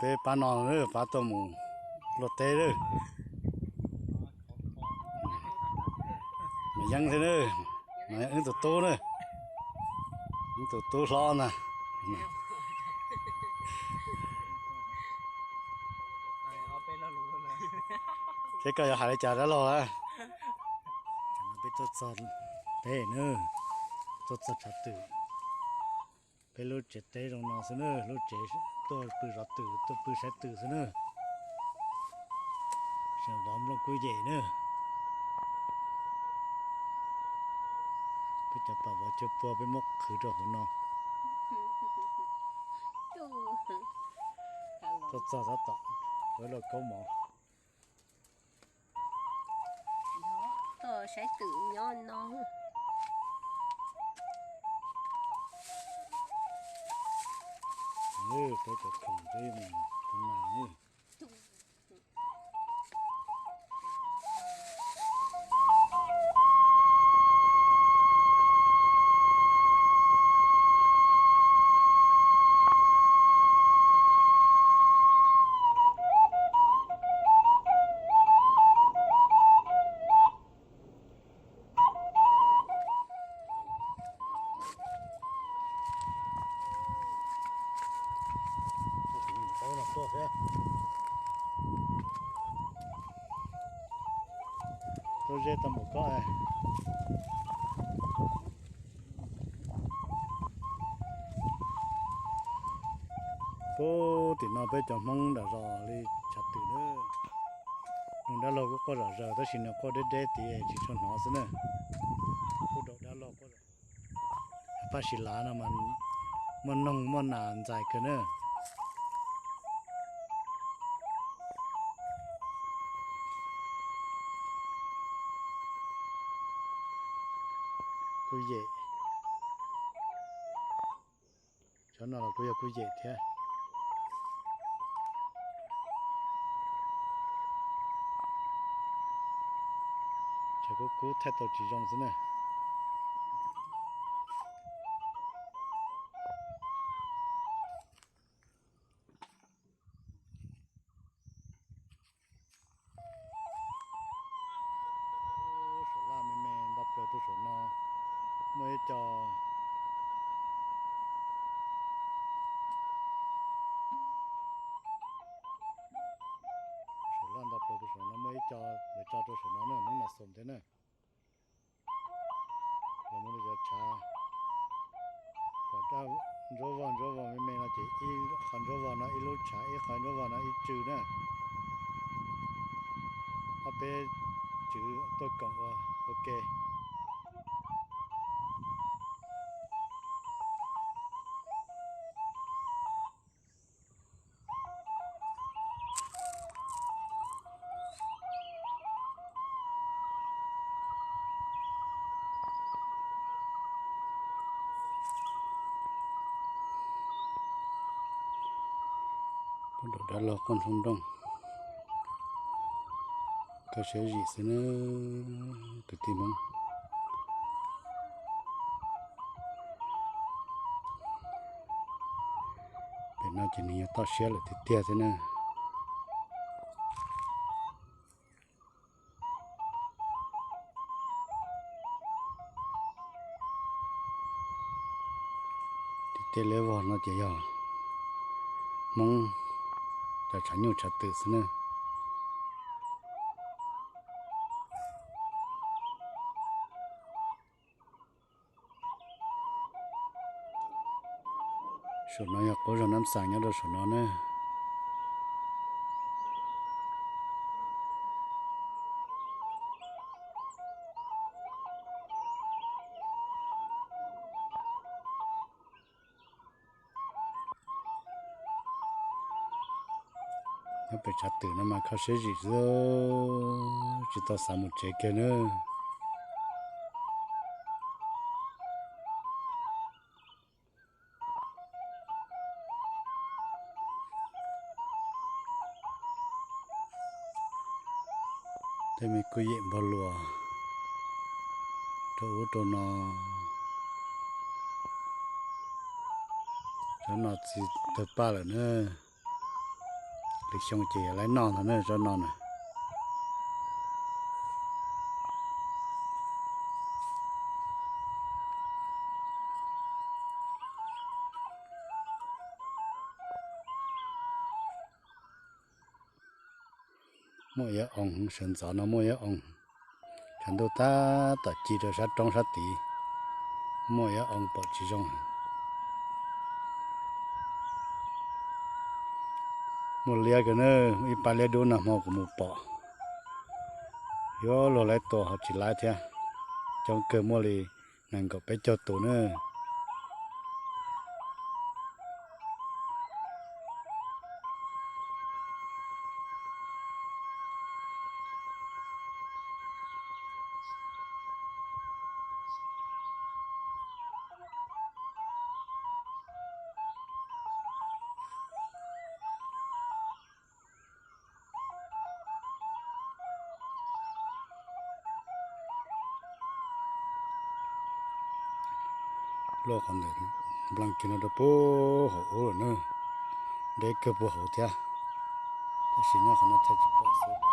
Peb pab no, pab tuaj mus luaj teb lawm. Mas yeeb thiab na, wb tus tub na, wb tus tub hlob na. Seb koj yuav hais li cas dab laug a? Peb tuaj txog teb na, tuaj txog tshav twm. Peb lub tsev teb zoo no xwb na, lub tsev tuaj pw zov twm, tuaj pw saib twm xwb na. Seem vov nplooj kub yem na. Peb cov pam vov cua pua peb muab qhwv rau hauv no. Tuaj txog tab tom ua lauj kaub mov. Tuaj saib twm nyob no. Peb cov khoom peb mus tus nas. Tuaj zeb tau mus koj. Pub tim no peb cov Hmoob nram zos li tshav twm na. Nug dab laug kuj quaj zom zaws tab sis nws quaj deb deb tid tsis tshua hnov xwb na. Kuj daum dab laug quaj. Paj Sis Lav no mas muaj noog muaj nas ntxais kawg na. Kuj yem, cov no los kuj yog kuj yem thiab. Tshav kub kub thaij tau tsis zoo xwb na. Saum laj me me nta plaws rau saum no muaj ib co. Saum laj nta plaws rau saum no muaj ib co lawv tso rau saum no na, Hmoob Nas Xoom thiab na. Los muaj cov tshav kom dab ntsuab vog ntsuab vog me me no ces ib qho ntsuab vog no ib lub tshav, ib qho ntsuab vog no ib tswv na. Ob peb tswv tuaj koom ua ua ke. Pab dab laug quaj nroo nrooj, koj siab zim xwb na, kwv tij Hmoob. Pem no ces nws yog toj siab lawm tiag tiag xwb na. Tim tej liab vog no ces yog Hmoob cov tshav nyuj tshav twm xwb na. Saum no yog qub zos Nab Xaas nyob rau saum no na. Nyob pem tshav twm no mas kho siab zim xwb, tsis tau xav mus tsev kiag na. Tej me kuj yem npog luas rau ub rau no. Cov no txiv tawg paj lawm na. Xyoo ces lawv noj ntag na, tsob no na. Muaj ib oo, sawv ntxov no muaj ib oo, tshav ntuj tab tom ci rau sab roob sab tid, muaj ib oo pom tsis zoo. Muaj liab kawg na, ib pab liab dub nag hmo kuv mus pom, yuav luag lawv tua ho tsis laib thiab, coob kawg muaj li nees nkaum peb caug tus na. Luaj qhov ntawm nplees kiag no rau puag hauv ub lawm na, deb kawg puag hauv thiab. Tab sis nyob qhov no thaij tsis pom xwb.